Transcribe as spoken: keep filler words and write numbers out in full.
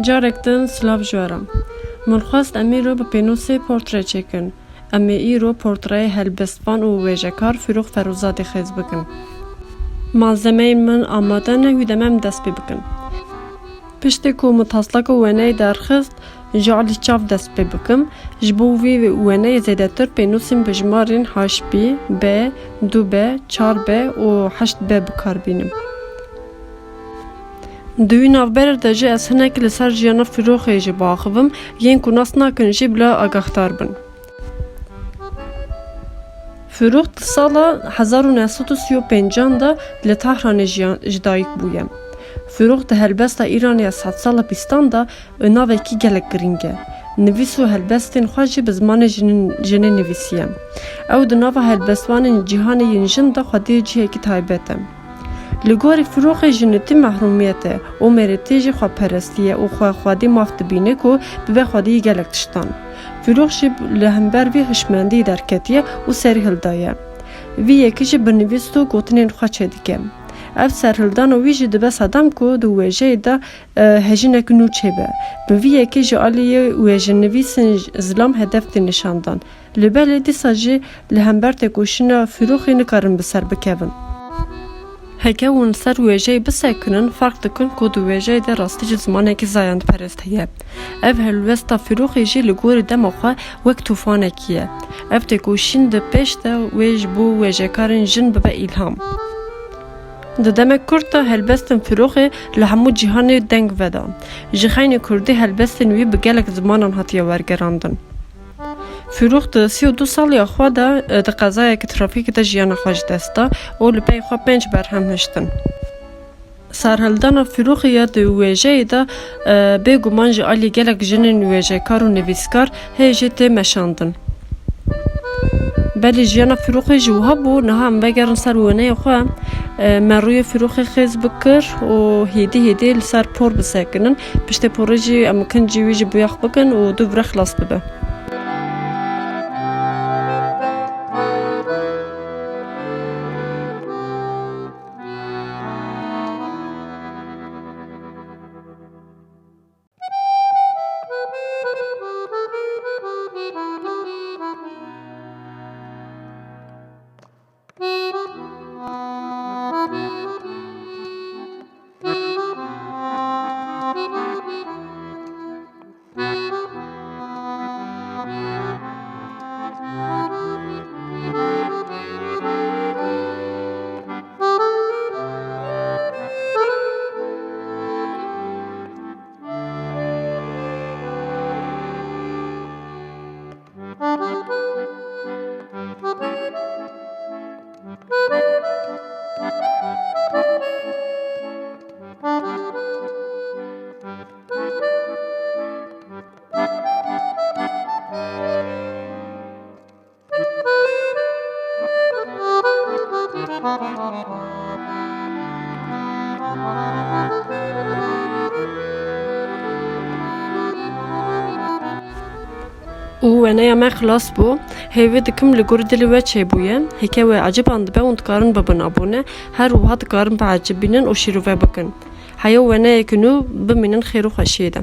Carek din silav ji we re. Min xwest em îro bi pênûsê portre çêkin. Em ê îro portreyê helbestvan û wêjekar Fîrûx Ferûzadê xêz bikin. Malzemeyên min amade ne, wî dem em dest pê bikin. Piştê ku min taslaka weneyê derxist, ji alî çav dest pê bikim. Ji bo vî weneyê zêdetir pênûsên bi jimarên H B, B, du B, çar B û heşt B bi kar bînim. Di wî navberê de jî ez hinek li ser jiyana Fîrûxê jî biaxivim, yên ku nas nakin jî bila agahdar bin. Fîrûx di sala hezar û neh sed û sî û pêncan de li Tehranê jiyan, ji dayik bûye. Fîrûx di helbesta Îranê ya sedsala bîstan de navekî gelek girîng e. Nivîs û helbestên xwe jî bi zimanê jinin, jinê nivîsiye. Ew di nava helbestvanên cîhanê yên jin de xwedî cihekî taybet e. Li gorî Fîrûxê jinitî mehrûmiyet e û mêretî jî xweperestî ye û xwe xwedî maf dibîne ku bibe xwedî gelek tiştan. Fîrûx jî li hember vî hişmendî derketiye û serî hildaye. Vî yekê jî bi nivîs û gotinên xwe çêdike. Ev serhildana wî jî dibe sedem ku di wêjeyê de, e, hejînek nû çêbe. Bi vî yekê ji aliyê wêjinivîsên zilam hedef tê nîşandan. Lê belê dîsa jî li hember têkoşîna Fîrûxê nikarin bi ser bikevin. Heke hûn li ser wêjeyê bisekinin, ferq dikin ku di wêjeyê de rastî ji zimanekî zayanperest heye. Ev helwesta Fîrûxê jî li gorî dema xwe wek tûfanekî ye. Ev têkoşîn di pêş de wê ji bo wêjekarên jin bibe îlham. Di demek kurt de helbestên Fîrûxê li hemû cîhanê deng veda. Ji xeynî kurdî helbestên wî bi gelek zimanan hatiye wergerandin. Fîrûx di sî û du saliya xwe de, e, di qezayeke trafîkê de jiyana xwe ji dest da û li pey xwe pênc berhem hiştin. Serhildana Fîrûxê ya di wêjeyê de, e, bêguman ji alî gelek jinên wêjekar û nivîskar hê jê tê meşandin. Belê jiyana Fîrûxê ji wiha bû, niha em vegerin ser wêneya xwe. E, me rûyê Fîrûxê xêz bikir û hêdî hêdî li ser por bisekinin. Piştê porê jî em kincî wî jî boyax bikin û dûv re xilas bibe. Û weneya me xilas bû. Hêvî dikim li gor dilê we çêbûye. Heke we ecibandibe, hûn dikarin bibin abone. Her wiha dikarin biecibînin û şîrove bikin. Heya weneyeke nû, bimînin xêr û xweşiyê de.